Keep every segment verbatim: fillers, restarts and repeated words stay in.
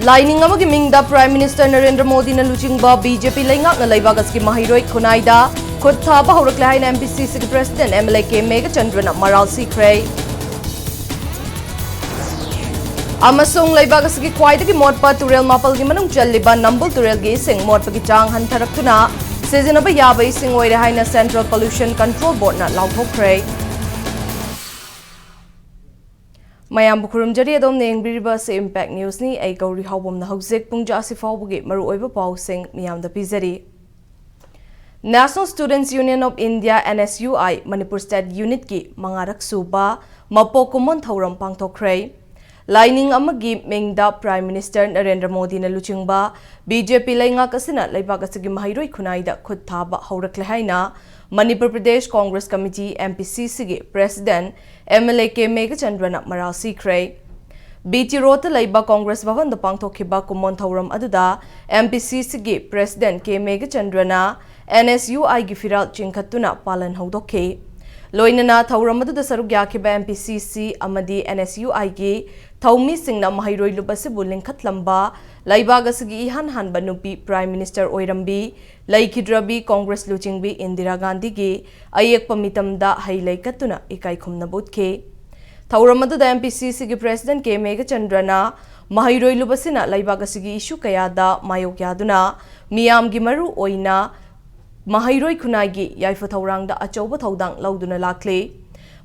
ꯂꯥꯏꯅꯤꯡ ꯑꯃꯒꯤ ꯃꯤꯡꯗ Prime Minister ꯅꯔꯦꯟꯗ꯭ꯔ ꯃꯣꯗꯤꯅ ꯂꯨꯆꯤꯡꯕ BJP ꯂꯩꯉꯥꯛꯅ ꯂꯩꯕꯥꯛ ꯑꯁꯤꯒꯤ ꯃꯍꯩꯔꯣꯏ ꯈꯨꯟꯅꯥꯏꯗ ꯈꯨꯠ ꯊꯥꯕ ꯍꯧꯔꯛꯂꯦ ꯍꯥꯏꯅ MPCCꯒꯤ President MLA ꯀꯦ ꯃꯦꯘꯆꯟꯗ꯭ꯔꯅ ꯃꯔꯥꯜ ꯁꯤꯈ꯭ꯔꯦ꯫ ꯑꯃꯁꯨꯡ ꯂꯩꯕꯥꯛ ꯑꯁꯤꯒꯤ ꯈ꯭ꯋꯥꯏꯗꯒꯤ ꯃꯣꯠꯄ ꯇꯨꯔꯦꯜ ꯃꯥꯄꯜꯒꯤ ꯃꯅꯨꯡ ꯆꯜꯂꯤꯕ ꯅꯝꯕꯨꯜ ꯇꯨꯔꯦꯜꯒꯤ ꯏꯁꯤꯡ ꯃꯣꯠꯄꯒꯤ ꯆꯥꯡ ꯍꯟꯊꯔꯛꯇꯨꯅ ꯁꯤꯖꯤꯟꯅꯕ ꯌꯥꯕ ꯏꯁꯤꯡ ꯑꯣꯏꯔꯦ ꯍꯥꯏꯅ Central Pollution Control Boardꯅ ꯂꯥꯎꯊꯣꯛꯈ꯭ꯔꯦ꯫ ꯃꯌꯥꯝꯕꯨ ꯈꯨꯔꯨꯝꯖꯔꯤ, ꯑꯗꯣꯝꯅ ꯌꯦꯡꯕꯤꯔꯤꯕ ꯑꯁꯤ Impact Newsꯅꯤ꯫ ꯑꯩ ꯒꯧꯔꯤ ꯍꯥꯎꯕꯝꯅ ꯍꯧꯖꯤꯛ ꯄꯨꯡ ꯖꯥ ꯑꯁꯤ ꯐꯥꯎꯕꯒꯤ ꯃꯔꯨꯑꯣꯏꯕ ꯄꯥꯎꯁꯤꯡ ꯃꯤꯌꯥꯝꯗ ꯄꯤꯖꯔꯤ꯫ National Students Union of India, NSUI, Manipur State Unitꯀꯤ ꯃꯉꯥꯔꯛ ꯁꯨꯕ ꯃꯄꯣꯛ ꯀꯨꯝꯑꯣꯟ ꯊꯧꯔꯝ ꯄꯥꯡꯊꯣꯛꯈ꯭ꯔꯦ꯫ ꯂꯥꯏꯅꯤꯡ ꯑꯃꯒꯤ ꯃꯤꯡꯗ Prime Minister ꯅꯔꯦꯟꯗ꯭ꯔ ꯃꯣꯗꯤꯅ ꯂꯨꯆꯤꯡꯕ BJP ꯂꯩꯉꯥꯛ ꯑꯁꯤꯅ ꯂꯩꯕꯥꯛ ꯑꯁꯤꯒꯤ ꯃꯍꯩꯔꯣꯏ ꯈꯨꯟꯅꯥꯏꯗ ꯈꯨꯠ ꯊꯥꯕ ꯍꯧꯔꯛꯂꯦ ꯍꯥꯏꯅ ꯃꯅꯤꯄꯨꯔ ꯄ꯭ꯔꯗꯦꯁ ꯀꯣꯡꯒ꯭ꯔꯦꯁ ꯀꯃꯤꯇꯤ, MPCCꯒꯤ President MLA ꯀꯦ ꯃꯦꯘꯆꯟꯗ꯭ꯔꯅ ꯃꯔꯥꯜ ꯁꯤꯈ꯭ꯔꯦ꯫ BT Roadꯇ ꯂꯩꯕ ꯀꯣꯡꯒ꯭ꯔꯦꯁ ꯚꯕꯟꯗ ꯄꯥꯡꯊꯣꯛꯈꯤꯕ ꯀꯨꯝꯑꯣꯟ ꯊꯧꯔꯝ ꯑꯗꯨꯗ MPCCꯒꯤ President ꯀꯦ ꯃꯦꯘꯆꯟꯗ꯭ꯔꯅ NSUIꯒꯤ ꯐꯤꯔꯥꯜ ꯆꯤꯡꯈꯠꯇꯨꯅ ꯄꯥꯂꯟ ꯍꯧꯗꯣꯛꯈꯤ꯫ ꯂꯣꯏꯅꯅ ꯊꯧꯔꯝ ꯑꯗꯨꯗ ꯁꯔꯨꯛ ꯌꯥꯈꯤꯕ MPCC ꯑꯃꯗꯤ NSUIꯒꯤ ꯊꯧꯃꯤꯁꯤꯡꯅ ꯃꯍꯩꯔꯣꯏ ꯂꯨꯞ ꯑꯁꯤꯕꯨ ꯂꯤꯡꯈꯠꯂꯝꯕ ꯂꯩꯕꯥꯛ ꯑꯁꯤꯒꯤ ꯏꯍꯥꯟ ꯍꯥꯟꯕ ꯅꯨꯄꯤ Prime Minister ꯑꯣꯏꯔꯝꯕꯤ ꯂꯩꯈꯤꯗ꯭ꯔꯕꯤ ꯀꯣꯡꯒ꯭ꯔꯦꯁ ꯂꯨꯆꯤꯡꯕꯤ ꯏꯟꯗꯤꯔꯥ ꯒꯥꯟꯙꯤꯒꯤ ꯑꯌꯦꯛꯄ ꯃꯤꯇꯝꯗ ꯍꯩ ꯂꯩ ꯀꯠꯇꯨꯅ ꯏꯀꯥꯏ ꯈꯨꯝꯅꯕ ꯎꯠꯈꯤ꯫ ꯊꯧꯔꯝ ꯑꯗꯨꯗ MPCCꯒꯤ President ꯀꯦ ꯃꯦꯘꯆꯟꯗ꯭ꯔꯅ ꯃꯍꯩꯔꯣꯏ ꯂꯨꯞ ꯑꯁꯤꯅ ꯂꯩꯕꯥꯛ ꯑꯁꯤꯒꯤ issue ꯀꯌꯥꯗ ꯃꯥꯌꯣꯛ ꯌꯥꯗꯨꯅ ꯃꯤꯌꯥꯝꯒꯤ ꯃꯔꯨ ꯑꯣꯏꯅ ꯃꯍꯩꯔꯣꯏ ꯈꯨꯟꯅꯥꯏꯒꯤ ꯌꯥꯏꯐ ꯊꯧꯔꯥꯡꯗ ꯑꯆꯧꯕ ꯊꯧꯗꯥꯡ ꯂꯧꯗꯨꯅ ꯂꯥꯛꯂꯤ꯫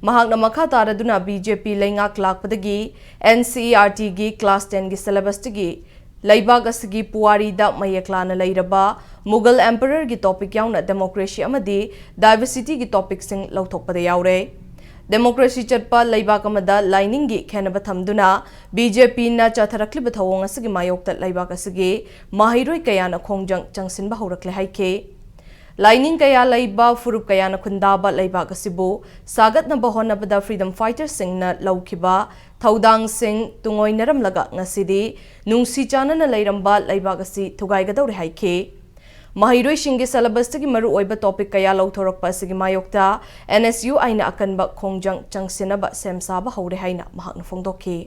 ꯃꯍꯥꯛꯅ ꯃꯈꯥ ꯇꯥꯔꯗꯨꯅ BJP ꯂꯩꯉꯥꯛ ꯂꯥꯛꯄꯗꯒꯤ NCERTꯒꯤ class tenꯒꯤ syllabusꯇꯒꯤ ꯂꯩꯕꯥꯛ ꯑꯁꯤꯒꯤ ꯄꯨꯋꯥꯔꯤꯗ ꯃꯌꯦꯛ ꯂꯥꯅ ꯂꯩꯔꯕ Mughal Emperorꯒꯤ topic ꯌꯥꯎꯅ democracy ꯑꯃꯗꯤ diversityꯒꯤ topicꯁꯤꯡ ꯂꯧꯊꯣꯛꯄꯗ ꯌꯥꯎꯔꯦ꯫ Democracy ꯆꯠꯄ ꯂꯩꯕꯥꯛ ꯑꯃꯗ ꯂꯥꯏꯅꯤꯡꯒꯤ ꯈꯦꯟꯅꯕ ꯊꯝꯗꯨꯅ BJPꯅ ꯆꯠꯊꯔꯛꯂꯤꯕ ꯊꯧꯑꯣꯡ ꯑꯁꯤꯒꯤ ꯃꯥꯌꯣꯛꯇ ꯂꯩꯕꯥꯛ ꯑꯁꯤꯒꯤ ꯃꯍꯩꯔꯣꯏ ꯀꯌꯥꯅ ꯈꯣꯡꯖꯪ ꯆꯪꯁꯤꯟꯕ ꯍꯧꯔꯛꯂꯦ ꯍꯥꯏꯈꯤ꯫ ꯂꯥꯏꯅꯤꯡ ꯀꯌꯥ ꯂꯩꯕ, ꯐꯨꯔꯨꯞ ꯀꯌꯥꯅ ꯈꯨꯟꯗꯥꯕ ꯂꯩꯕꯥꯛ ꯑꯁꯤꯕꯨ ꯁꯥꯒꯠꯅꯕ ꯍꯣꯠꯅꯕꯗ freedom fighterꯁꯤꯡꯅ ꯂꯧꯈꯤꯕ ꯊꯧꯗꯥꯡꯁꯤꯡ ꯇꯨꯡꯑꯣꯏꯅꯔꯝꯂꯒ ꯉꯁꯤꯗꯤ ꯅꯨꯡꯁꯤ ꯆꯥꯟꯅꯅ ꯂꯩꯔꯝꯕ ꯂꯩꯕꯥꯛ ꯑꯁꯤ ꯊꯨꯒꯥꯏꯒꯗꯧꯔꯦ ꯍꯥꯏꯈꯤ꯫ ꯃꯍꯩꯔꯣꯏꯁꯤꯡꯒꯤ syllabusꯇꯒꯤ ꯃꯔꯨꯑꯣꯏꯕ topic ꯀꯌꯥ ꯂꯧꯊꯣꯔꯛꯄ ꯑꯁꯤꯒꯤ ꯃꯥꯌꯣꯛꯇ NSUIꯅ ꯑꯀꯟꯕ ꯈꯣꯡꯖꯪ ꯆꯪꯁꯤꯟꯅꯕ ꯁꯦꯝ ꯁꯥꯕ ꯍꯧꯔꯦ ꯍꯥꯏꯅ ꯃꯍꯥꯛꯅ ꯐꯣꯡꯗꯣꯛꯈꯤ꯫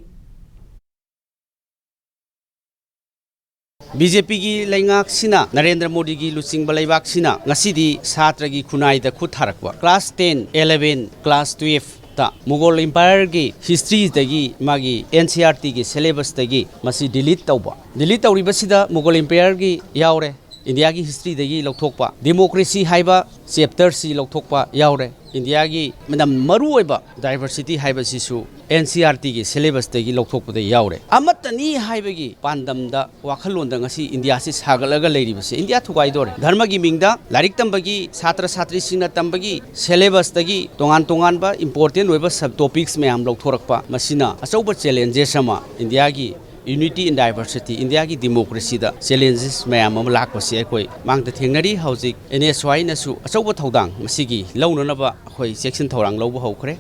ꯕꯤ ꯖꯦ ꯄꯤꯒꯤ ꯂꯩꯉꯥꯛꯁꯤꯅ, ꯅꯔꯦꯟꯗ꯭ꯔ ꯃꯣꯗꯤꯒꯤ ꯂꯨꯆꯤꯡꯕ ꯂꯩꯕꯥꯛꯁꯤꯅ ꯉꯁꯤꯗꯤ ꯁꯥꯇ꯭ꯔꯒꯤ ꯈꯨꯟꯅꯥꯏꯗ ꯈꯨꯠ ꯊꯥꯔꯛꯄ class ten, eleven, class twelve ꯇ ꯃꯨꯒꯜ ꯏꯝꯄꯥꯌꯔꯒꯤ ꯍꯤꯁꯇ꯭ꯔꯤꯗꯒꯤ, ꯃꯥꯒꯤ N C E R T ꯒꯤ syllabus ꯇꯒꯤ ꯃꯁꯤ delete ꯇꯧꯕ꯫ Delete ꯇꯧꯔꯤꯕꯁꯤꯗ ꯃꯨꯒꯜ ꯏꯝꯄꯥꯌꯔꯒꯤ ꯌꯥꯎꯔꯦ, ꯏꯟꯗꯤꯌꯥꯒꯤ ꯍꯤꯁꯇ꯭ꯔꯤꯗꯒꯤ ꯂꯧꯊꯣꯛꯄ, ꯗꯦꯃꯣꯀ꯭ꯔꯦꯁꯤ ꯍꯥꯏꯕ chapter ꯁꯤ ꯂꯧꯊꯣꯛꯄ ꯌꯥꯎꯔꯦ, ꯏꯟꯗꯤꯌꯥꯒꯤ ꯌꯥꯝꯅ ꯃꯔꯨꯑꯣꯏꯕ diversity ꯍꯥꯏꯕꯁꯤꯁꯨ N C E R T ꯒꯤ syllabus ꯇꯒꯤ ꯂꯧꯊꯣꯛꯄꯗ ꯌꯥꯎꯔꯦ꯫ ꯑꯃꯠꯇꯅꯤ ꯍꯥꯏꯕꯒꯤ ꯄꯥꯟꯗꯝꯗ, ꯋꯥꯈꯜꯂꯣꯟꯗ ꯉꯁꯤ ꯏꯟꯗꯤꯌꯥꯁꯤ ꯁꯥꯒꯠꯂꯒ ꯂꯩꯔꯤꯕꯁꯦ, ꯏꯟꯗꯤꯌꯥ ꯊꯨꯒꯥꯏꯗꯣꯔꯦ꯫ ꯙꯔꯃꯒꯤ ꯃꯤꯡꯗ ꯂꯥꯏꯔꯤꯛ ꯇꯝꯕꯒꯤ, ꯁꯥꯇ꯭ꯔ ꯁꯥꯇ꯭ꯔꯤꯁꯤꯡꯅ ꯇꯝꯕꯒꯤ syllabus ꯇꯒꯤ ꯇꯣꯉꯥꯟ ꯇꯣꯉꯥꯟꯕ important ꯑꯣꯏꯕ sub topics ꯃꯌꯥꯝ ꯂꯧꯊꯣꯔꯛꯄ, ꯃꯁꯤꯅ ꯑꯆꯧꯕ challenges ꯑꯃ, ꯏꯟꯗꯤꯌꯥꯒꯤ unity in diversity, ꯏꯟꯗꯤꯌꯥꯒꯤ democracy ꯗ challenges ꯃꯌꯥꯝ ꯑꯃ ꯂꯥꯛꯄꯁꯤ ꯑꯩꯈꯣꯏ ꯃꯥꯡꯗ ꯊꯦꯡꯅꯔꯤ꯫ ꯍꯧꯖꯤꯛ N S Y ꯅꯁꯨ ꯑꯆꯧꯕ ꯊꯧꯗꯥꯡ ꯃꯁꯤꯒꯤ ꯂꯧꯅꯅꯕ ꯑꯩꯈꯣꯏ ꯆꯦꯛꯁꯤꯟ ꯊꯧꯔꯥꯡ ꯂꯧꯕ ꯍꯧꯈ꯭ꯔꯦ꯫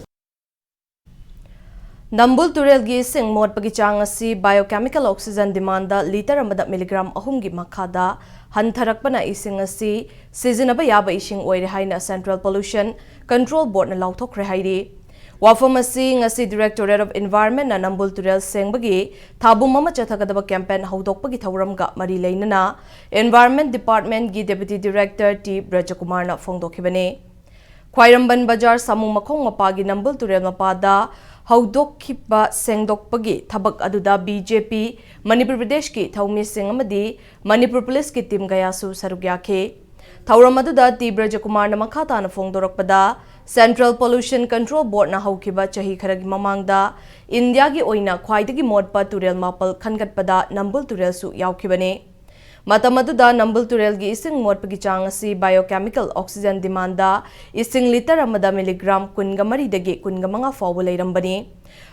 ꯅꯝꯕꯨꯜ ꯇꯨꯔꯦꯜꯒꯤ ꯏꯁꯤꯡ ꯃꯣꯠꯄꯒꯤ ꯆꯥꯡ ꯑꯁꯤ biochemical oxygen demand ꯗ litre ꯑꯃꯗ milligram ꯑꯍꯨꯝꯒꯤ ꯃꯈꯥꯗ ꯍꯟꯊꯔꯛꯄꯅ ꯏꯁꯤꯡ ꯑꯁꯤ ꯁꯤꯖꯤꯟꯅꯕ ꯌꯥꯕ ꯏꯁꯤꯡ ꯑꯣꯏꯔꯦ ꯍꯥꯏꯅ Central Pollution Control Board ꯅ ꯂꯥꯎꯊꯣꯛꯈ꯭ꯔꯦ ꯍꯥꯏꯔꯤ꯫ ꯋꯥꯐꯝ ꯑꯁꯤ ꯉꯁꯤ Directorate of Environment ꯅ ꯅꯝꯕꯨꯜ ꯇꯨꯔꯦꯜ ꯁꯦꯡꯕꯒꯤ ꯊꯥꯕꯨꯝ ꯑꯃ ꯆꯠꯊꯒꯗꯕ campaign ꯍꯧꯗꯣꯛꯄꯒꯤ ꯊꯧꯔꯝꯒ ꯃꯔꯤ ꯂꯩꯅꯅ Environment Department ꯀꯤ Deputy Director T ꯕ꯭ꯔꯖꯀꯨꯃꯥꯔꯅ ꯐꯣꯡꯗꯣꯛꯈꯤꯕꯅꯤ꯫ ꯈ꯭ꯋꯥꯏꯔꯝꯕꯟ ꯕꯖꯥꯔ ꯁꯥꯃꯨ ꯃꯈꯣꯡ ꯃꯄꯥꯒꯤ ꯅꯝꯕꯨꯜ ꯇꯨꯔꯦꯜ ꯃꯄꯥꯗ ꯍꯧꯗꯣꯛꯈꯤꯕ ꯁꯦꯡꯗꯣꯛꯄꯒꯤ ꯊꯕꯛ ꯑꯗꯨꯗ B J P ꯃꯅꯤꯄꯨꯔ ꯄ꯭ꯔꯗꯦꯁꯀꯤ ꯊꯧꯃꯤꯁꯤꯡ ꯑꯃꯗꯤ ꯃꯅꯤꯄꯨꯔ ꯄꯨꯂꯤꯁꯀꯤ team ꯀꯌꯥꯁꯨ ꯁꯔꯨꯛ ꯌꯥꯈꯤ꯫ ꯊꯧꯔꯝ ꯑꯗꯨꯗ ꯇꯤ ꯕ꯭ꯔꯖꯀꯨꯃꯥꯔꯅ ꯃꯈꯥ ꯇꯥꯅ ꯐꯣꯡꯗꯣꯔꯛꯄꯗ, Central Pollution Control Board ꯅ ꯍꯧꯈꯤꯕ ꯆꯍꯤ ꯈꯔꯒꯤ ꯃꯃꯥꯡꯗ ꯏꯟꯗꯤꯌꯥꯒꯤ ꯑꯣꯏꯅ ꯈ꯭ꯋꯥꯏꯗꯒꯤ ꯃꯣꯠꯄ ꯇꯨꯔꯦꯜ ꯃꯥꯄꯜ ꯈꯟꯒꯠꯄꯗ ꯅꯝꯕꯨꯜ ꯇꯨꯔꯦꯜꯁꯨ ꯌꯥꯎꯈꯤꯕꯅꯤ꯫ ꯃꯇꯝ ꯑꯗꯨꯗ ꯅꯝꯕꯨꯜ ꯇꯨꯔꯦꯜꯒꯤ ꯏꯁꯤꯡ ꯃꯣꯠꯄꯒꯤ ꯆꯥꯡ ꯑꯁꯤ biochemical oxygen demand ꯗ ꯏꯁꯤꯡ litre ꯑꯃꯗ milligram ꯀꯨꯟꯒ ꯃꯔꯤꯗꯒꯤ ꯀꯨꯟꯒ ꯃꯉꯥ ꯐꯥꯎꯕ ꯂꯩꯔꯝꯕꯅꯤ꯫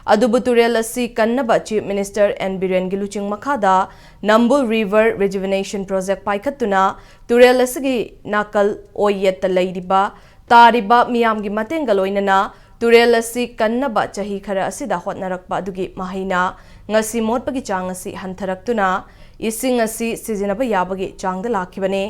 ꯑꯗꯨꯕꯨ ꯇꯨꯔꯦꯜ ꯑꯁꯤ ꯀꯟꯅꯕ Chief Minister N ꯕꯤꯔꯦꯟꯒꯤ ꯂꯨꯆꯤꯡ ꯃꯈꯥꯗ Nambul River Rejuvenation Project ꯄꯥꯏꯈꯠꯇꯨꯅ ꯇꯨꯔꯦꯜ ꯑꯁꯤꯒꯤ ꯅꯥꯀꯜ ꯑꯣꯏ ꯌꯦꯠꯇ ꯂꯩꯔꯤꯕ, ꯇꯥꯔꯤꯕ ꯃꯤꯌꯥꯝꯒꯤ ꯃꯇꯦꯡꯒ ꯂꯣꯏꯅꯅ ꯇꯨꯔꯦꯜ ꯑꯁꯤ ꯀꯟꯅꯕ ꯆꯍꯤ ꯈꯔ ꯑꯁꯤꯗ ꯍꯣꯠꯅꯔꯛꯄ ꯑꯗꯨꯒꯤ ꯃꯍꯩꯅ ꯉꯁꯤ ꯃꯣꯠꯄꯒꯤ ꯆꯥꯡ ꯑꯁꯤ ꯍꯟꯊꯔꯛꯇꯨꯅ ꯏꯁꯤꯡ ꯑꯁꯤ ꯁꯤꯖꯤꯟꯅꯕ ꯌꯥꯕꯒꯤ ꯆꯥꯡꯗ ꯂꯥꯛꯈꯤꯕꯅꯤ꯫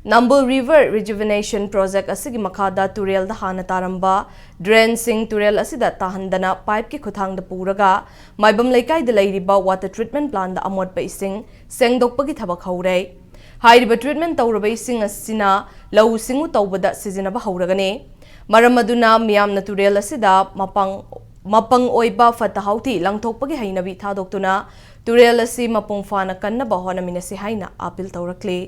Nambul River Rejuvenation Project ꯑꯁꯤꯒꯤ ꯃꯈꯥꯗ ꯇꯨꯔꯦꯜꯗ ꯍꯥꯟꯅ ꯇꯥꯔꯝꯕ drainꯁꯤꯡ ꯇꯨꯔꯦꯜ ꯑꯁꯤꯗ ꯇꯥꯍꯟꯗꯅ pipeꯀꯤ ꯈꯨꯠꯊꯥꯡꯗ ꯄꯨꯔꯒ ꯃꯥꯏꯕꯝ ꯂꯩꯀꯥꯏꯗ ꯂꯩꯔꯤꯕ water treatment plantꯗ ꯑꯃꯣꯠꯄ ꯏꯁꯤꯡ ꯁꯦꯡꯗꯣꯛꯄꯒꯤ ꯊꯕꯛ ꯍꯧꯔꯦ꯫ ꯍꯥꯏꯔꯤꯕ treatment ꯇꯧꯔꯕ ꯏꯁꯤꯡ ꯑꯁꯤꯅ ꯂꯧꯎ ꯁꯤꯡꯎ ꯇꯧꯕꯗ ꯁꯤꯖꯤꯟꯅꯕ ꯍꯧꯔꯒꯅꯤ꯫ ꯃꯔꯝ ꯑꯗꯨꯅ ꯃꯤꯌꯥꯝꯅ ꯇꯨꯔꯦꯜ ꯑꯁꯤꯗ ꯃꯄꯪ, ꯃꯄꯪ ꯑꯣꯏꯕ ꯐꯠꯇ ꯍꯥꯎꯊꯤ ꯂꯪꯊꯣꯛꯄꯒꯤ ꯍꯩꯅꯕꯤ ꯊꯥꯗꯣꯛꯇꯨꯅ ꯇꯨꯔꯦꯜ ꯑꯁꯤ ꯃꯄꯨꯡ ꯐꯥꯅ ꯀꯟꯅꯕ ꯍꯣꯠꯅꯃꯤꯟꯅꯁꯤ ꯍꯥꯏꯅ appeal ꯇꯧꯔꯛꯂꯤ꯫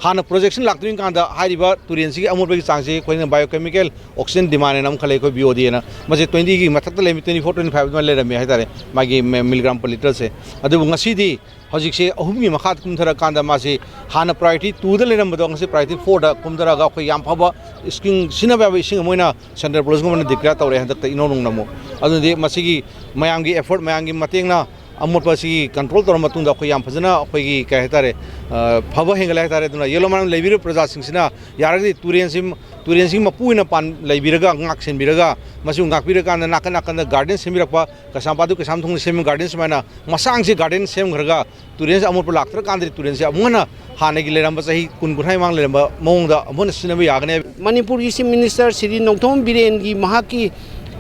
ꯍꯥꯟꯅ projection ꯂꯥꯛꯇ꯭ꯔꯤꯉꯩ ꯀꯥꯟꯗ ꯍꯥꯏꯔꯤꯕ ꯇꯨꯔꯦꯟꯁꯤꯒꯤ ꯑꯃꯣꯠꯄꯒꯤ ꯆꯥꯡꯁꯤ ꯑꯩꯈꯣꯏꯅ biochemical oxygen demand ꯍꯥꯏꯅ ꯑꯃ ꯈꯜꯂꯦ, ꯑꯩꯈꯣꯏ B O D ꯍꯥꯏꯅ꯫ ꯃꯁꯤ twenty ꯒꯤ ꯃꯊꯛꯇ ꯂꯩꯔꯝꯃꯤ, twenty four, twenty five ꯑꯗꯨꯃꯥꯏꯅ ꯂꯩꯔꯝꯃꯤ ꯍꯥꯏꯇꯥꯔꯦ, ꯃꯥꯒꯤ ꯃꯦ-, milligram per litreꯁꯦ꯫ ꯑꯗꯨꯕꯨ ꯉꯁꯤꯗꯤ ꯍꯧꯖꯤꯛꯁꯦ ꯑꯍꯨꯝꯒꯤ ꯃꯈꯥꯗ ꯀꯨꯝꯊꯔꯀꯥꯟꯗ ꯃꯥꯁꯤ ꯍꯥꯟꯅ priority twoꯗ ꯂꯩꯔꯝꯕꯗꯣ ꯉꯁꯤ priority fourꯗ ꯀꯨꯝꯊꯔꯒ ꯑꯩꯈꯣꯏ ꯌꯥꯝ ꯐꯕ ꯏꯁꯤꯡ ꯁꯤꯖꯤꯟꯅꯕ ꯌꯥꯕ ꯏꯁꯤꯡ ꯑꯃ ꯑꯣꯏꯅ central province governmentꯅ declare ꯇꯧꯔꯛꯑꯦ ꯍꯟꯗꯛꯇ ꯏꯅꯧ ꯅꯧꯅ ꯑꯃꯨꯛ꯫ ꯑꯗꯨꯗꯤ ꯃꯁꯤꯒꯤ ꯃꯌꯥꯝꯒꯤ effort, ꯃꯌꯥꯝꯒꯤ ꯃꯇꯦꯡꯅ ꯑꯃꯣꯠꯄ ꯑꯁꯤ control ꯇꯧꯔ ꯃꯇꯨꯡꯗ ꯑꯩꯈꯣꯏ ꯌꯥꯝ ꯐꯖꯅ ꯑꯩꯈꯣꯏꯒꯤ ꯀꯩ ꯍꯥꯏꯇꯥꯔꯦ, ꯑ, ꯐꯕ ꯍꯦꯟꯒꯠꯂꯦ ꯍꯥꯏꯇꯥꯔꯦ꯫ ꯑꯗꯨꯅ ꯌꯦꯜꯂꯣꯃꯥꯏꯔꯝ ꯂꯩꯕꯤꯔꯤꯕ ꯄ꯭ꯔꯖꯥꯁꯤꯡꯁꯤꯅ ꯌꯥꯔꯒꯗꯤ ꯇꯨꯔꯦꯟꯁꯤ, ꯇꯨꯔꯦꯟꯁꯤꯒꯤ ꯃꯄꯨ ꯑꯣꯏꯅ ꯄꯥꯟ-, ꯂꯩꯕꯤꯔꯒ, ꯉꯥꯛ ꯁꯦꯟꯕꯤꯔꯒ, ꯃꯁꯤꯕꯨ ꯉꯥꯛꯄꯤꯔꯀꯥꯟꯗ ꯅꯥꯀꯟ ꯅꯥꯀꯟꯗ garden ꯁꯦꯝꯕꯤꯔꯛꯄ, ꯀꯩꯁꯥꯝꯄꯥꯠꯇꯨ ꯀꯩꯁꯥꯝꯊꯣꯡꯗ ꯁꯦꯝꯕ garden ꯁꯨꯃꯥꯏꯅ ꯃꯁꯥꯡꯁꯤ garden ꯁꯦꯝꯈ꯭ꯔꯒ ꯇꯨꯔꯦꯟꯁꯤ ꯑꯃꯣꯠꯄ ꯂꯥꯛꯇ꯭ꯔꯀꯥꯟꯗꯗꯤ ꯇꯨꯔꯦꯟꯁꯤ ꯑꯃꯨꯛ ꯍꯟꯅ ꯍꯥꯟꯅꯒꯤ ꯂꯩꯔꯝꯕ ꯆꯍꯤ ꯀꯨꯟ ꯀꯨꯟꯊ꯭ꯔꯥ ꯃꯃꯥꯡ ꯂꯩꯔꯝꯕ ꯃꯑꯣꯡꯗ ꯑꯃꯨꯛ ꯍꯟꯅ ꯁꯤꯖꯤꯟꯅꯕ ꯌꯥꯒꯅꯤ ꯍꯥꯏꯕ꯫ ꯃꯅꯤꯄꯨꯔꯒꯤ Chief Minister ꯁ꯭ꯔꯤ ꯅꯣꯡꯊꯣꯝ ꯕꯤꯔꯦꯟꯒꯤ ꯃꯍꯥꯛꯀꯤ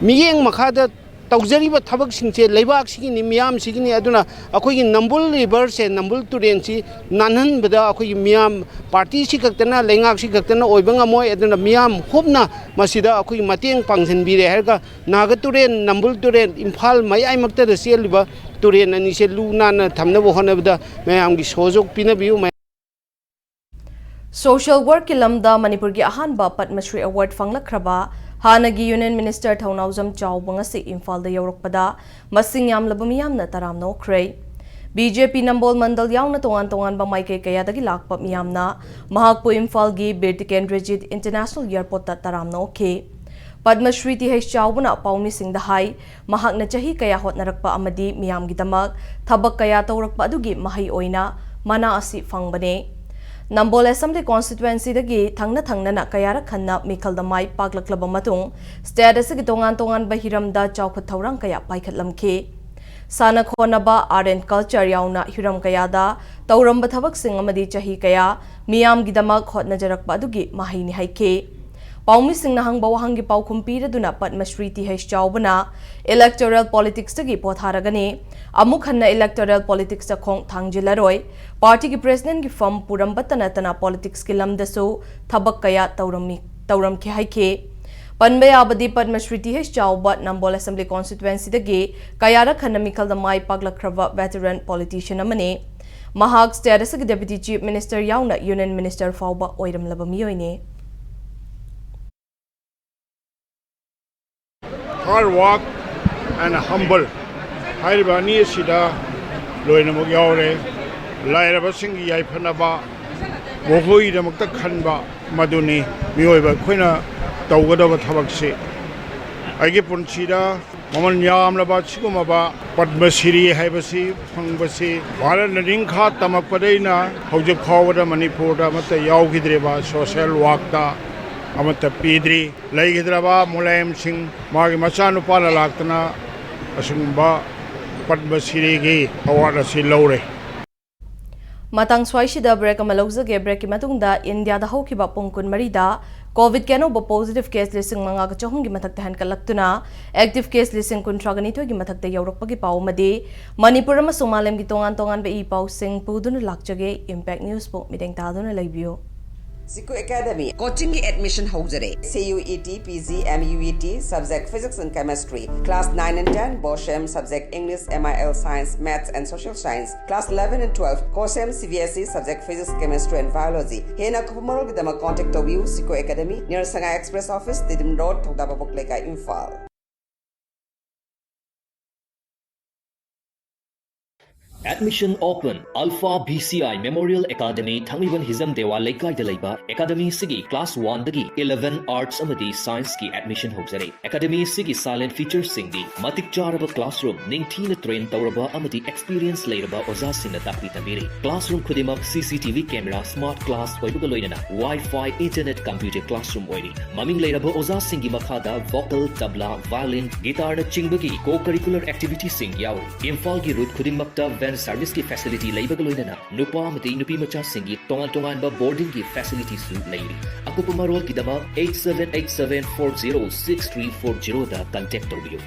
ꯃꯤꯠꯌꯦꯡ ꯃꯈꯥꯗ ꯇꯧꯖꯔꯤꯕ ꯊꯕꯛꯁꯤꯡꯁꯦ ꯂꯩꯕꯥꯛꯁꯤꯒꯤꯅꯤ, ꯃꯤꯌꯥꯝꯁꯤꯒꯤꯅꯤ꯫ ꯑꯗꯨꯅ ꯑꯩꯈꯣꯏꯒꯤ ꯅꯝꯕꯨꯜ riverꯁꯦ, ꯅꯝꯕꯨꯜ ꯇꯨꯔꯦꯟꯁꯤ ꯅꯥꯟꯍꯟꯕꯗ ꯑꯩꯈꯣꯏꯒꯤ ꯃꯤꯌꯥꯝ partyꯁꯤ ꯈꯛꯇꯅ, ꯂꯩꯉꯥꯛꯁꯤ ꯈꯛꯇꯅ ꯑꯣꯏꯕ ꯉꯝꯃꯣꯏ꯫ ꯑꯗꯨꯅ ꯃꯤꯌꯥꯝ ꯍꯨꯞꯅ ꯃꯁꯤꯗ ꯑꯩꯈꯣꯏꯒꯤ ꯃꯇꯦꯡ ꯄꯥꯡꯁꯤꯟꯕꯤꯔꯦ ꯍꯥꯏꯔꯒ ꯅꯥꯒ ꯇꯨꯔꯦꯟ, ꯅꯝꯕꯨꯜ ꯇꯨꯔꯦꯟ, ꯏꯝꯐꯥꯜ ꯃꯌꯥꯏꯃꯛꯇꯗ ꯆꯦꯜꯂꯤꯕ ꯇꯨꯔꯦꯟ ꯑꯅꯤꯁꯦ ꯂꯨ ꯅꯥꯟꯅ ꯊꯝꯅꯕ ꯍꯣꯠꯅꯕꯗ ꯃꯌꯥꯝꯒꯤ ꯁꯍꯌꯣꯒ ꯄꯤꯅꯕꯤꯌꯨ꯫ Social workꯀꯤ ꯂꯝꯗ ꯃꯅꯤꯄꯨꯔꯒꯤ ꯑꯍꯥꯟꯕ ꯄꯗꯃ ꯁ꯭ꯔꯤ award ꯐꯪꯂꯛꯈ꯭ꯔꯕ ꯍꯥꯟꯅꯒꯤ Union Minister ꯊꯧꯅꯥꯎꯖꯝ ꯆꯥꯎꯕ ꯉꯁꯤ ꯏꯝꯐꯥꯜꯗ ꯌꯧꯔꯛꯄꯗ ꯃꯁꯤꯡ ꯌꯥꯝꯂꯕ ꯃꯤꯌꯥꯝꯅ ꯇꯔꯥꯝꯅ ꯑꯣꯛꯈ꯭ꯔꯦ꯫ B J P ꯅꯝꯕꯣꯜ ꯃꯟꯗꯜ ꯌꯥꯎꯅ ꯇꯣꯉꯥꯟ ꯇꯣꯉꯥꯟꯕ ꯃꯥꯏꯀꯩ ꯀꯌꯥꯗꯒꯤ ꯂꯥꯛꯄ ꯃꯤꯌꯥꯝꯅ ꯃꯍꯥꯛꯄꯨ ꯏꯝꯐꯥꯜꯒꯤ ꯕꯤꯔ ꯇꯤꯀꯦꯟꯗ꯭ꯔꯖꯤꯠ International Airportꯇ ꯇꯔꯥꯝꯅ ꯑꯣꯛꯈꯤ꯫ ꯄꯗꯃ ꯁ꯭ꯔꯤ ꯇꯤ ꯍꯩꯁ ꯆꯥꯎꯕꯅ ꯄꯥꯎꯃꯤꯁꯤꯡꯗ ꯍꯥꯏ, ꯃꯍꯥꯛꯅ ꯆꯍꯤ ꯀꯌꯥ ꯍꯣꯠꯅꯔꯛꯄ ꯑꯃꯗꯤ ꯃꯤꯌꯥꯝꯒꯤꯗꯃꯛ ꯊꯕꯛ ꯀꯌꯥ ꯇꯧꯔꯛꯄ ꯑꯗꯨꯒꯤ ꯃꯍꯩ ꯑꯣꯏꯅ ꯃꯅꯥ ꯑꯁꯤ ꯐꯪꯕꯅꯤ꯫ ꯅꯝꯕꯣꯜ Assembly Constituencyꯗꯒꯤ ꯊꯪꯅ ꯊꯪꯅꯅ ꯀꯌꯥꯔꯛ ꯍꯟꯅ ꯃꯤꯈꯜꯗ ꯃꯥꯏ ꯄꯥꯛꯂꯛꯂꯕ ꯃꯇꯨꯡ, state ꯑꯁꯤꯒꯤ ꯇꯣꯉꯥꯟ ꯇꯣꯉꯥꯟꯕ ꯍꯤꯔꯝꯗ ꯆꯥꯎꯈꯠ ꯊꯧꯔꯥꯡ ꯀꯌꯥ ꯄꯥꯏꯈꯠꯂꯝꯈꯤ꯫ ꯁꯥꯟꯅ ꯈꯣꯠꯅꯕ, art and culture ꯌꯥꯎꯅ ꯍꯤꯔꯝ ꯀꯌꯥꯗ ꯇꯧꯔꯝꯕ ꯊꯕꯛꯁꯤꯡ ꯑꯃꯗꯤ ꯆꯍꯤ ꯀꯌꯥ ꯃꯤꯌꯥꯝꯒꯤꯗꯃꯛ ꯍꯣꯠꯅꯖꯔꯛꯄ ꯑꯗꯨꯒꯤ ꯃꯍꯩꯅꯤ ꯍꯥꯏꯈꯤ꯫ ꯄꯥꯎꯃꯤꯁꯤꯡꯅ ꯍꯪꯕ ꯋꯥꯍꯪꯒꯤ ꯄꯥꯎꯈꯨꯝ ꯄꯤꯔꯗꯨꯅ ꯄꯗꯃꯁ꯭ꯔꯤ ꯇꯤ ꯍꯩꯆ ꯆꯥꯎꯕꯅ electoral politics ꯇꯒꯤ ꯄꯣꯊꯥꯔꯒꯅꯤ, ꯑꯃꯨꯛ ꯍꯟꯅ electoral politics ꯇ ꯈꯣꯡ ꯊꯥꯡꯖꯤꯜꯂꯔꯣꯏ, party ꯒꯤ president ꯒꯤ ꯐꯝ ꯄꯨꯔꯝꯕꯇ ꯅꯠꯇꯅ politics ꯀꯤ ꯂꯝꯗꯁꯨ ꯊꯕꯛ ꯀꯌꯥ ꯇꯧꯔꯝꯃꯤ, ꯇꯧꯔꯝꯈꯤ ꯍꯥꯏꯈꯤ꯫ ꯄꯟꯕ ꯌꯥꯕꯗꯤ ꯄꯗꯃꯁ꯭ꯔꯤ ꯇꯤ ꯍꯩꯆ ꯆꯥꯎꯕ ꯅꯝꯕꯣꯜ Assembly Constituency ꯗꯒꯤ ꯀꯌꯥꯔꯛ ꯍꯟꯅ ꯃꯤꯈꯜꯗ ꯃꯥꯏ ꯄꯥꯛꯂꯛꯈ꯭ꯔꯕ veteran politician ꯑꯃꯅꯤ꯫ ꯃꯍꯥꯛ state ꯑꯁꯤꯒꯤ Deputy Chief Minister ꯌꯥꯎꯅ Union Minister ꯐꯥꯎꯕ ꯑꯣꯏꯔꯝꯂꯕ ꯃꯤꯑꯣꯏꯅꯤ꯫ Hard work and humble ꯍꯥꯏꯔꯤꯕ ꯑꯅꯤ ꯑꯁꯤꯗ ꯂꯣꯏꯅꯃꯛ ꯌꯥꯎꯔꯦ꯫ ꯂꯥꯏꯔꯕꯁꯤꯡꯒꯤ ꯌꯥꯏꯐꯅꯕ, ꯃꯈꯣꯏꯒꯤꯗꯃꯛꯇ ꯈꯟꯕ, ꯃꯗꯨꯅꯤ ꯃꯤꯑꯣꯏꯕ ꯑꯩꯈꯣꯏꯅ ꯇꯧꯒꯗꯕ ꯊꯕꯛꯁꯤ꯫ ꯑꯩꯒꯤ ꯄꯨꯟꯁꯤꯗ ꯃꯃꯜ ꯌꯥꯝꯂꯕ ꯁꯤꯒꯨꯝꯂꯕ ꯄꯗꯃ ꯁꯤꯔꯤ ꯍꯥꯏꯕꯁꯤ ꯐꯪꯕꯁꯤ ꯚꯥꯔꯠꯅ ꯅꯤꯡꯈꯥ ꯇꯝꯃꯛꯄꯗꯩꯅ ꯍꯧꯖꯤꯛ ꯐꯥꯎꯕꯗ ꯃꯅꯤꯄꯨꯔꯗ ꯑꯃꯠꯇ ꯌꯥꯎꯈꯤꯗ꯭ꯔꯤꯕ social work ꯇ ꯑꯃꯠꯇ ꯄꯤꯗ꯭ꯔꯤ꯫ ꯂꯩꯈꯤꯗ꯭ꯔꯕ ꯃꯨꯂꯥꯌꯝ ꯁꯤꯡ ꯃꯥꯒꯤ ꯃꯆꯥꯅꯨꯄꯥꯅ ꯂꯥꯛꯇꯅ ꯑꯁꯤꯒꯨꯝꯕ ꯄꯗꯃ ꯁꯤꯔꯤꯒꯤ award ꯑꯁꯤ ꯂꯧꯔꯦ꯫ ꯃꯇꯥꯡ ꯁ꯭ꯋꯥꯏꯁꯤꯗ break ꯑꯃ ꯂꯧꯖꯒꯦ꯫ Break ꯀꯤ ꯃꯇꯨꯡꯗ ꯏꯟꯗꯤꯌꯥꯗ ꯍꯧꯈꯤꯕ ꯄꯨꯡ ꯀꯨꯟꯃꯔꯤꯗ COVID ꯀꯤ ꯑꯅꯧꯕ positive case ꯂꯤꯁꯤꯡ ꯃꯉꯥꯒ ꯆꯍꯨꯝꯒꯤ ꯃꯊꯛꯇ ꯍꯦꯟꯒꯠꯂꯛꯇꯨꯅ active case ꯂꯤꯁꯤꯡ ꯀꯨꯟꯊ꯭ꯔꯥꯒ ꯅꯤꯊꯣꯏꯒꯤ ꯃꯊꯛꯇ ꯌꯧꯔꯛꯄꯒꯤ ꯄꯥꯎ ꯑꯃꯗꯤ ꯃꯅꯤꯄꯨꯔ ꯑꯃꯁꯨꯡ ꯃꯥꯂꯦꯝꯒꯤ ꯇꯣꯉꯥꯟ ꯇꯣꯉꯥꯟꯕ ꯏ ꯄꯥꯎꯁꯤꯡ ꯄꯨꯗꯨꯅ ꯂꯥꯛꯆꯒꯦ꯫ Impact News ꯄꯨ ꯃꯤꯠꯌꯦꯡ ꯇꯥꯗꯨꯅ ꯂꯩꯕꯤꯌꯨ꯫ ꯁꯤꯀꯣ ꯑꯦꯀꯥꯗꯃꯤ ꯀꯣꯆꯤꯡꯒꯤ admission ꯍꯧꯖꯔꯦ꯫ C U E T, P G, M U E T, subject Physics and Chemistry, class nine and ten, BOSHEM, subject English, M I L Science, Maths and Social Science, class eleven and twelve, COSEM, C B S E, subject Physics, Chemistry and Biology꯫ ꯍꯦꯟꯅ ꯑꯀꯨꯞꯄ ꯃꯔꯣꯜꯒꯤꯗꯃꯛ contact ꯇꯧꯕꯤꯌꯨ꯫ ꯁꯤꯀꯣ academy, ꯅꯤꯌꯔ ꯁꯉꯥꯏ Express Office, Tiddim Road, ꯊꯧꯗꯥ ꯚꯥꯕꯣꯛ ꯂꯩꯀꯥꯏ, Imphal. Admission open. Alpha B C I Memorial Academy, ꯊꯥꯡꯃꯩꯕꯟ ꯍꯤꯖꯝ ꯗꯦꯋꯥ ꯂꯩꯀꯥꯏꯗ ꯂꯩꯕ꯫ Academy ꯑꯁꯤꯒꯤ class one ꯗꯒꯤ eleven Arts ꯑꯃꯗꯤ Science ꯀꯤ admission ꯍꯧꯖꯔꯦ꯫ Academy ꯑꯁꯤꯒꯤ salient feature ꯁꯤꯡꯗꯤ ꯃꯇꯤꯛ ꯆꯥꯔꯕ classroom, ꯅꯤꯡꯊꯤꯅ train ꯇꯧꯔꯕ ꯑꯃꯗꯤ experience ꯂꯩꯔꯕ ꯑꯣꯖꯥꯁꯤꯡꯅ ꯇꯥꯛꯄꯤ ꯇꯝꯕꯤꯔꯤ꯫ Classroom ꯈꯨꯗꯤꯡꯃꯛ C C T V camera, smart class ꯑꯣꯏꯕꯒ ꯂꯣꯏꯅꯅ Wi-Fi, internet, computer classroom ꯑꯣꯏꯔꯤ꯫ ꯃꯃꯤꯡ ꯂꯩꯔꯕ ꯑꯣꯖꯥꯁꯤꯡꯒꯤ ꯃꯈꯥꯗ vocal, tabla, violin, guitar ꯅꯆꯤꯡꯕꯒꯤ co-curricular activity ꯁꯤꯡ ꯌꯥꯎꯔꯤ꯫ ꯏꯝꯐꯥꯜꯒꯤ route ꯈꯨꯗꯤꯡꯃꯛꯇ van service ꯀꯤ facility ꯂꯩꯕꯒ ꯂꯣꯏꯅꯅ ꯅꯨꯄꯥ ꯑꯃꯗꯤ ꯅꯨꯄꯤ ꯃꯆꯥꯁꯤꯡꯒꯤ ꯇꯣꯉꯥꯟ ꯇꯣꯉꯥꯟꯕ boarding ꯒꯤ facility ꯁꯨ ꯂꯩꯔꯤ꯫ ꯑꯀꯨꯞꯄ ꯃꯔꯣꯜꯒꯤꯗꯃꯛ eight seven eight seven four zero six three four zero ꯗ contact ꯇꯧꯕꯤꯌꯨ꯫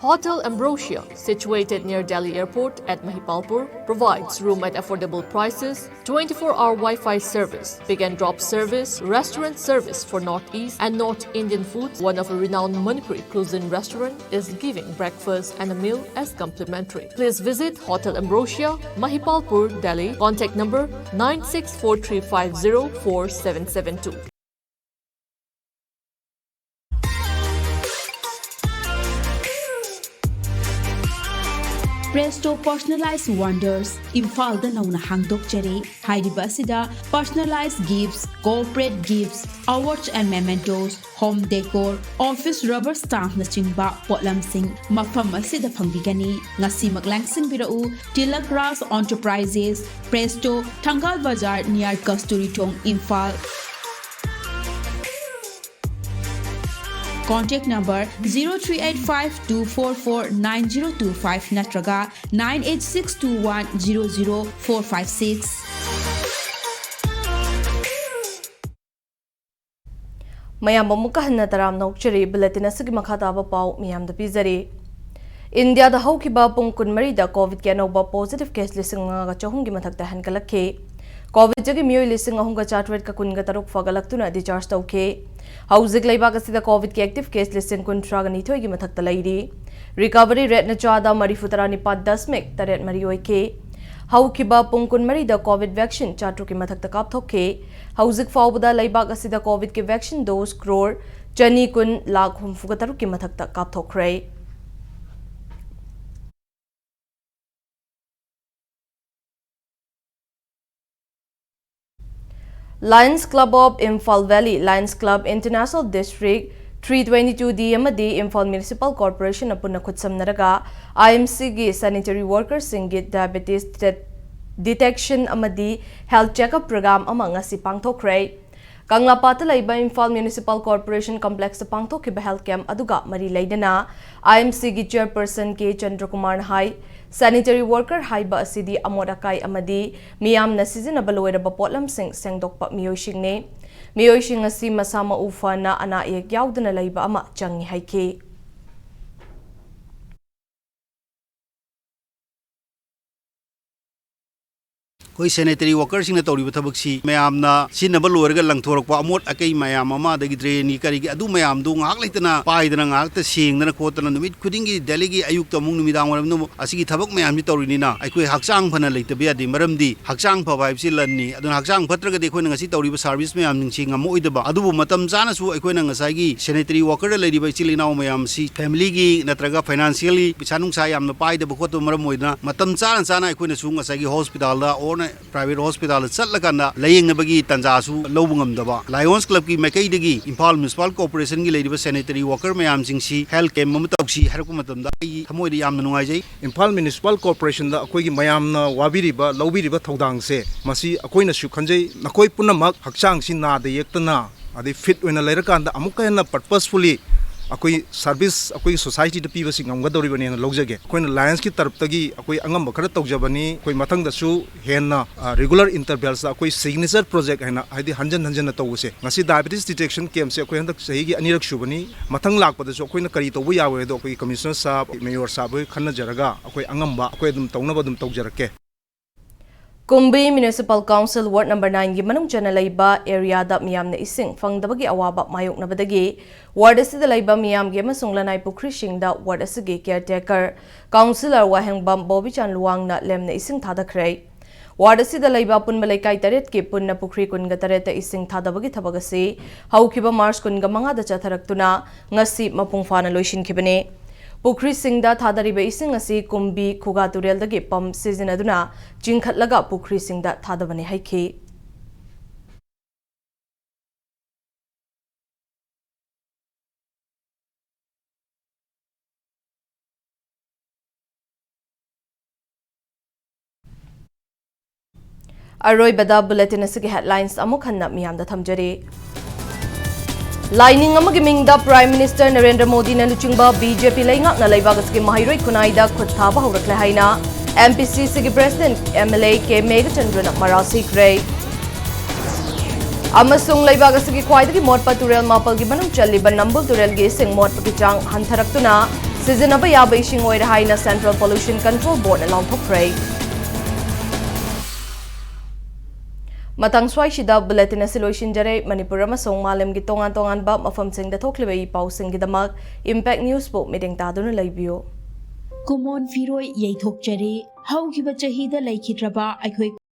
Hotel Ambrosia, situated near Delhi Airport at Mahipalpur, provides room at affordable prices, twenty-four hour Wi-Fi service, pick and drop service, restaurant service for Northeast and North Indian foods. One of a renowned Manipuri cuisine restaurant is giving breakfast and a meal as complimentary. Please visit Hotel Ambrosia, Mahipalpur, Delhi. Contact number nine six four three five zero four seven seven two. Presto Personalized Wonders, ꯏꯝꯐꯥꯜꯗ ꯅꯧꯅ ꯍꯥꯡꯗꯣꯛꯆꯔꯦ꯫ ꯍꯥꯏꯔꯤꯕ ꯑꯁꯤꯗ personalized gifts, corporate gifts, awards and mementos, home decor, office rubber stamp ꯅꯆꯤꯡꯕ ꯄꯣꯠꯂꯝꯁꯤꯡ ꯃꯐꯝ ꯑꯁꯤꯗ ꯐꯪꯕꯤꯒꯅꯤ꯫ ꯉꯁꯤꯃꯛ ꯂꯥꯡꯁꯤꯟꯕꯤꯔꯛꯎ꯫ Tilak Raj Enterprises, Presto, ꯊꯪꯒꯥꯜ ꯕꯖꯥꯔ, near ꯀꯁꯇꯨꯔꯤ ꯊꯣꯡ, Imphal. Contact number zero three eight five two four four nine zero two five ꯅꯠꯇ꯭ꯔꯒ nine eight six two one zero zero four five six꯫ ꯃꯌꯥꯝ ꯑꯃꯨꯛꯀ ꯍꯟꯅ ꯇꯔꯥꯝꯅ ꯑꯣꯛꯆꯔꯤ꯫ Bulletin ꯑꯁꯤꯒꯤ ꯃꯈꯥ ꯇꯥꯕ ꯄꯥꯎ ꯃꯤꯌꯥꯝꯗ ꯄꯤꯖꯔꯤ꯫ ꯏꯟꯗꯤꯌꯥꯗ ꯍꯧꯈꯤꯕ ꯄꯨꯡ ꯀꯨꯟꯃꯔꯤꯗ COVID ꯀꯤ ꯑꯅꯧꯕ positive case ꯂꯤꯁꯤꯡ ꯃꯉꯥꯒ ꯆꯍꯨꯝꯒꯤ ꯃꯊꯛꯇ ꯍꯦꯟꯒꯠꯂꯛꯈꯤ꯫ COVID ꯇꯒꯤ ꯃꯤꯑꯣꯏ ꯂꯤꯁꯤꯡ ꯑꯍꯨꯝꯒ ꯆꯥꯇ꯭ꯔꯦꯠꯀ ꯀꯨꯟꯒ ꯇꯔꯨꯛ ꯐꯒꯠꯂꯛꯇꯨꯅ discharge ꯇꯧꯈꯤ꯫ ꯍꯧꯖꯤꯛ ꯂꯩꯕꯥꯛ ꯑꯁꯤꯗ COVID ꯀꯤ active case ꯂꯤꯁꯤꯡ ꯀꯨꯟꯊ꯭ꯔꯥꯒ ꯅꯤꯊꯣꯏꯒꯤ ꯃꯊꯛꯇ ꯂꯩꯔꯤ꯫ Recovery rate ꯅ ꯆꯥꯗ ꯃꯔꯤꯐꯨ ꯇꯔꯥꯅꯤꯄꯥꯟ ꯗꯁꯃꯤꯛ ꯇꯔꯦꯠ ꯃꯔꯤ ꯑꯣꯏꯈꯤ꯫ ꯍꯧꯈꯤꯕ ꯄꯨꯡ ꯀꯨꯟꯃꯔꯤꯗ COVID vaccine ꯆꯥꯇ꯭ꯔꯨꯛꯀꯤ ꯃꯊꯛꯇ ꯀꯥꯞꯊꯣꯛꯈꯤ꯫ ꯍꯧꯖꯤꯛ ꯐꯥꯎꯕꯗ ꯂꯩꯕꯥꯛ ꯑꯁꯤꯗ COVID ꯀꯤ vaccine dose ꯀ꯭ꯔꯣꯔ ꯆꯅꯤ ꯀꯨꯟ ꯂꯥꯈ ꯍꯨꯝꯐꯨꯒ ꯇꯔꯨꯛꯀꯤ ꯃꯊꯛꯇ ꯀꯥꯞꯊꯣꯛꯈ꯭ꯔꯦ꯫ Lions Club of Imphal Valley, Lions Club International District three twenty-two D ꯑꯃꯗꯤ Imphal Municipal Corporation ꯅ ꯄꯨꯟꯅ ꯈꯨꯠꯁꯝꯅꯔꯒ I M C ꯒꯤ sanitary worker ꯁꯤꯡꯒꯤ diabetes de-, detection ꯑꯃꯗꯤ health checkup program ꯑꯃ ꯉꯁꯤ ꯄꯥꯡꯊꯣꯛꯈ꯭ꯔꯦ꯫ ꯀꯪꯂꯥꯄꯥꯠꯇ ꯂꯩꯕ Imphal Municipal Corporation Complex ꯇ ꯄꯥꯡꯊꯣꯛꯈꯤꯕ health camp ꯑꯗꯨꯒ ꯃꯔꯤ ꯂꯩꯅꯅ I M C ꯒꯤ chairperson K ꯆꯟꯗ꯭ꯔꯀꯨꯃꯥꯔꯅ ꯍꯥꯏ, sanitary worker ꯍꯥꯏꯕ ꯑꯁꯤꯗꯤ ꯑꯃꯣꯠ ꯑꯀꯥꯏ ꯑꯃꯗꯤ ꯃꯤꯌꯥꯝꯅ ꯁꯤꯖꯤꯟꯅꯕ ꯂꯣꯏꯔꯕ ꯄꯣꯠꯂꯝꯁꯤꯡ ꯁꯦꯡꯗꯣꯛꯄ ꯃꯤꯑꯣꯏꯁꯤꯡꯅꯤ꯫ ꯃꯤꯑꯣꯏꯁꯤꯡ ꯑꯁꯤ ꯃꯁꯥ ꯃꯎ ꯐꯅ ꯑꯅꯥ ꯑꯌꯦꯛ ꯌꯥꯎꯗꯅ ꯂꯩꯕ ꯑꯃ ꯆꯪꯏ ꯍꯥꯏꯈꯤ꯫ ꯑꯩꯈꯣꯏ sanitary worker ꯁꯤꯡꯅ ꯇꯧꯔꯤꯕ ꯊꯕꯛꯁꯤ ꯃꯌꯥꯝꯅ ꯁꯤꯖꯤꯟꯅꯕ ꯂꯣꯏꯔꯒ ꯂꯪꯊꯣꯔꯛꯄ ꯑꯃꯣꯠ ꯑꯀꯥꯏ ꯃꯌꯥꯝ ꯑꯃ, ꯑꯗꯒꯤ drain ꯒꯤ ꯀꯔꯤꯒꯤ ꯑꯗꯨ ꯃꯌꯥꯝꯗꯨ ꯉꯥꯏꯍꯥꯛ ꯂꯩꯇꯅ ꯄꯥꯏꯗꯅ, ꯉꯥꯏꯍꯥꯛꯇ ꯁꯦꯡꯗꯅ ꯈꯣꯠꯇꯅ, ꯅꯨꯃꯤꯠ ꯈꯨꯗꯤꯡꯒꯤ daily ꯒꯤ ꯑꯌꯨꯛꯇ ꯑꯃꯨꯛ ꯅꯨꯃꯤꯗꯥꯡ ꯋꯥꯏꯔꯝꯗ ꯑꯃꯨꯛ ꯑꯁꯤꯒꯤ ꯊꯕꯛ ꯃꯌꯥꯝꯁꯤ ꯇꯧꯔꯤꯅꯤꯅ ꯑꯩꯈꯣꯏ ꯍꯛꯆꯥꯡ ꯐꯅ ꯂꯩꯇꯕ ꯌꯥꯗꯦ꯫ ꯃꯔꯝꯗꯤ ꯍꯛꯆꯥꯡ ꯐꯕ ꯍꯥꯏꯕꯁꯤ ꯂꯟꯅꯤ꯫ ꯑꯗꯨꯅ ꯍꯛꯆꯥꯡ ꯐꯠꯇ꯭ꯔꯒꯗꯤ ꯑꯩꯈꯣꯏꯅ ꯉꯁꯤ ꯇꯧꯔꯤꯕ service ꯃꯌꯥꯝꯁꯤꯡꯁꯤ ꯉꯝꯃꯛꯑꯣꯏꯗꯕ꯫ ꯑꯗꯨꯕꯨ ꯃꯇꯝ ꯆꯥꯅꯁꯨ ꯑꯩꯈꯣꯏꯅ ꯉꯁꯥꯏꯒꯤ sanitary worker ꯗ ꯂꯩꯔꯤꯕ ꯏꯆꯤꯜ ꯏꯅꯥꯎ ꯃꯌꯥꯝꯁꯤ family ꯒꯤ ꯅꯠꯇ꯭ꯔꯒ financially ꯄꯩꯁꯥ ꯅꯨꯡꯁꯥ ꯌꯥꯝꯅ ꯄꯥꯏꯗꯕ ꯈꯣꯠꯇꯕ ꯃꯔꯝ ꯑꯣꯏꯗꯅ ꯃꯇꯝ ꯆꯥꯅ ꯆꯥꯅ ꯑꯩꯈꯣꯏꯅꯁꯨ ꯉꯁꯥꯏꯒꯤ hospital the or private hospital ꯗ ꯆꯠꯂꯀꯥꯟꯗ ꯂꯥꯌꯦꯡꯅꯕꯒꯤ ꯇꯥꯟꯖꯥꯁꯨ ꯂꯧꯕ ꯉꯝꯗꯕ꯫ Lions Club ꯀꯤ ꯃꯥꯏꯀꯩꯗꯒꯤ ꯏꯝꯐꯥꯜ Municipal Corporation ꯒꯤ ꯂꯩꯔꯤꯕ sanitary worker ꯃꯌꯥꯝꯁꯤꯡꯁꯤ health camp ꯑꯃ ꯇꯧꯁꯤ ꯍꯥꯏꯔꯛꯄ ꯃꯇꯝꯗ ꯑꯩꯒꯤ ꯊꯃꯣꯏꯗ ꯌꯥꯝꯅ ꯅꯨꯡꯉꯥꯏꯖꯩ꯫ ꯏꯝꯐꯥꯜ Municipal Corporation ꯗ ꯑꯩꯈꯣꯏꯒꯤ ꯃꯌꯥꯝꯅ ꯋꯥꯕꯤꯔꯤꯕ, ꯂꯧꯕꯤꯔꯤꯕ ꯊꯧꯗꯥꯡꯁꯦ, ꯃꯁꯤ ꯑꯩꯈꯣꯏꯅꯁꯨ ꯈꯟꯖꯩ꯫ ꯅꯈꯣꯏ ꯄꯨꯝꯅꯃꯛ ꯍꯛꯆꯥꯡꯁꯤ ꯅꯥꯗ ꯌꯦꯛꯇꯅ, ꯑꯗꯩ fit ꯑꯣꯏꯅ ꯂꯩꯔꯀꯥꯟꯗ ꯑꯃꯨꯛꯀ ꯍꯦꯟꯅ purposefully ꯑꯩꯈꯣꯏ service ꯑꯩꯈꯣꯏꯒꯤ society ꯗ ꯄꯤꯕꯁꯤ ꯉꯝꯒꯗꯧꯔꯤꯕꯅꯦꯅ ꯂꯧꯖꯒꯦ꯫ ꯑꯩꯈꯣꯏꯅ Lions ꯀꯤ ꯇꯔꯞꯇꯒꯤ ꯑꯩꯈꯣꯏ ꯑꯉꯝꯕ ꯈꯔ ꯇꯧꯖꯕꯅꯤ꯫ ꯑꯩꯈꯣꯏ ꯃꯊꯪꯗꯁꯨ ꯍꯦꯟꯅ, ꯑ, regular intervals ꯇ ꯑꯩꯈꯣꯏ signature project ꯍꯥꯏꯅ, ꯍꯥꯏꯗꯤ ꯍꯟꯖꯟ ꯍꯟꯖꯟꯅ ꯇꯧꯕꯁꯦ, ꯉꯁꯤ diabetes detection camp ꯁꯦ ꯑꯩꯈꯣꯏ ꯍꯟꯗꯛ ꯆꯍꯤꯒꯤ ꯑꯅꯤꯔꯛ ꯁꯨꯕꯅꯤ꯫ ꯃꯊꯪ ꯂꯥꯛꯄꯗꯁꯨ ꯑꯩꯈꯣꯏꯅ ꯀꯔꯤ ꯇꯧꯕ ꯌꯥꯕꯒꯦ ꯍꯥꯏꯗꯣ ꯑꯩꯈꯣꯏꯒꯤ Commissioner ꯁꯥꯍꯕ, Mayor ꯁꯥꯍꯕ ꯍꯣꯏ ꯈꯟꯅꯖꯔꯒ ꯑꯩꯈꯣꯏ ꯑꯉꯝꯕ ꯑꯩꯈꯣꯏ ꯑꯗꯨꯝ ꯇꯧꯅꯕ ꯑꯗꯨꯝ ꯇꯧꯖꯔꯛꯀꯦ꯫ ꯀꯨꯝꯕꯤ Municipal Council Ward number nine ꯒꯤ ꯃꯅꯨꯡ ꯆꯟꯅ ꯂꯩꯕ area ꯗ ꯃꯤꯌꯥꯝꯅ ꯏꯁꯤꯡ ꯐꯪꯗꯕꯒꯤ ꯑꯋꯥꯕ ꯃꯥꯌꯣꯛꯅꯕꯗꯒꯤ ward ꯑꯁꯤꯗ ꯂꯩꯕ ꯃꯤꯌꯥꯝꯒꯤ ꯑꯃꯁꯨꯡ ꯂꯅꯥꯏ ꯄꯨꯈ꯭ꯔꯤꯁꯤꯡꯗ ward ꯑꯁꯤꯒꯤ caretaker councillor ꯋꯥꯍꯦꯡꯕꯝ ꯕꯣꯕꯤꯆꯥꯟ ꯂꯨꯋꯥꯡꯅ ꯂꯦꯝꯅ ꯏꯁꯤꯡ ꯊꯥꯗꯈ꯭ꯔꯦ꯫ Ward ꯑꯁꯤꯗ ꯂꯩꯕ ꯑꯄꯨꯟꯕ ꯂꯩꯀꯥꯏ ꯇꯔꯦꯠꯀꯤ ꯄꯨꯟꯅ ꯄꯨꯈ꯭ꯔꯤ ꯀꯨꯟꯒ ꯇꯔꯦꯠꯇ ꯏꯁꯤꯡ ꯊꯥꯗꯕꯒꯤ ꯊꯕꯛ ꯑꯁꯤ ꯍꯧꯈꯤꯕ March ꯀꯨꯟꯒ ꯃꯉꯥꯗ ꯆꯠꯊꯔꯛꯇꯨꯅ ꯉꯁꯤ ꯃꯄꯨꯡ ꯐꯥꯅ ꯂꯣꯏꯁꯤꯟꯈꯤꯕꯅꯤ꯫ ꯄꯨꯈ꯭ꯔꯤꯁꯤꯡꯗ ꯊꯥꯗꯔꯤꯕ ꯏꯁꯤꯡ ꯑꯁꯤ ꯀꯨꯝꯕꯤ ꯈꯨꯒꯥ ꯇꯨꯔꯦꯜꯗꯒꯤ pump ꯁꯤꯖꯤꯟꯅꯗꯨꯅ ꯆꯤꯡꯈꯠꯂꯒ ꯄꯨꯈ꯭ꯔꯤꯁꯤꯡꯗ ꯊꯥꯗꯕꯅꯤ ꯍꯥꯏꯈꯤ꯫ ꯑꯔꯣꯏꯕꯗ bulletin ꯑꯁꯤꯒꯤ headlines ꯑꯃꯨꯛ ꯍꯟꯅ ꯃꯤꯌꯥꯝꯗ ꯊꯝꯖꯔꯤ꯫ ꯂꯥꯏꯅꯤꯡ ꯑꯃꯒꯤ ꯃꯤꯡꯗ Prime Minister ꯅꯔꯦꯟꯗ꯭ꯔ ꯃꯣꯗꯤꯅ ꯂꯨꯆꯤꯡꯕ B J P ꯂꯩꯉꯥꯛꯅ ꯂꯩꯕꯥꯛ ꯑꯁꯤꯒꯤ ꯃꯍꯩꯔꯣꯏ ꯈꯨꯟꯅꯥꯏꯗ ꯈꯨꯠ ꯊꯥꯕ ꯍꯧꯔꯛꯂꯦ ꯍꯥꯏꯅ M P C Cꯒꯤ President M L A K ꯃꯦꯘꯆꯟꯗ꯭ꯔꯅ ꯃꯔꯥꯜ ꯁꯤꯈ꯭ꯔꯦ꯫ ꯑꯃꯁꯨꯡ ꯂꯩꯕꯥꯛ ꯑꯁꯤꯒꯤ ꯈ꯭ꯋꯥꯏꯗꯒꯤ ꯃꯣꯠꯄ ꯇꯨꯔꯦꯜ ꯃꯥꯄꯜꯒꯤ ꯃꯅꯨꯡ ꯆꯜꯂꯤꯕ ꯅꯝꯕꯨꯜ ꯇꯨꯔꯦꯜꯒꯤ ꯏꯁꯤꯡ ꯃꯣꯠꯄꯒꯤ ꯆꯥꯡ ꯍꯟꯊꯔꯛꯇꯨꯅ ꯁꯤꯖꯤꯟꯅꯕ ꯌꯥꯕ ꯏꯁꯤꯡ ꯑꯣꯏꯔꯦ ꯍꯥꯏꯅ Central Pollution Control Boardꯅ ꯂꯥꯎꯊꯣꯛꯈ꯭ꯔꯦ꯫ ꯃꯇꯥꯡ ꯁ꯭ꯋꯥꯏꯁꯤꯗ bulletin ꯑꯁꯤ ꯂꯣꯏꯁꯤꯟꯖꯔꯦ꯫ ꯃꯅꯤꯄꯨꯔ ꯑꯃꯁꯨꯡ ꯃꯥꯂꯦꯝꯒꯤ ꯇꯣꯉꯥꯟ ꯇꯣꯉꯥꯟꯕ ꯃꯐꯝꯁꯤꯡꯗ ꯊꯣꯛꯂꯤꯕ ꯏ ꯄꯥꯎꯁꯤꯡꯒꯤꯗꯃꯛ Impact Newsꯕꯨ ꯃꯤꯠꯌꯦꯡ ꯇꯥꯗꯨꯅ ꯂꯩꯕꯤꯌꯨ꯫ ꯀꯨꯃꯣꯟ ꯐꯤꯔꯣꯏ ꯌꯩꯊꯣꯛꯆꯔꯤ꯫ ꯍꯧꯈꯤꯕ ꯆꯍꯤꯗ ꯂꯩꯈꯤꯗ꯭ꯔꯕ ꯑꯩꯈꯣꯏ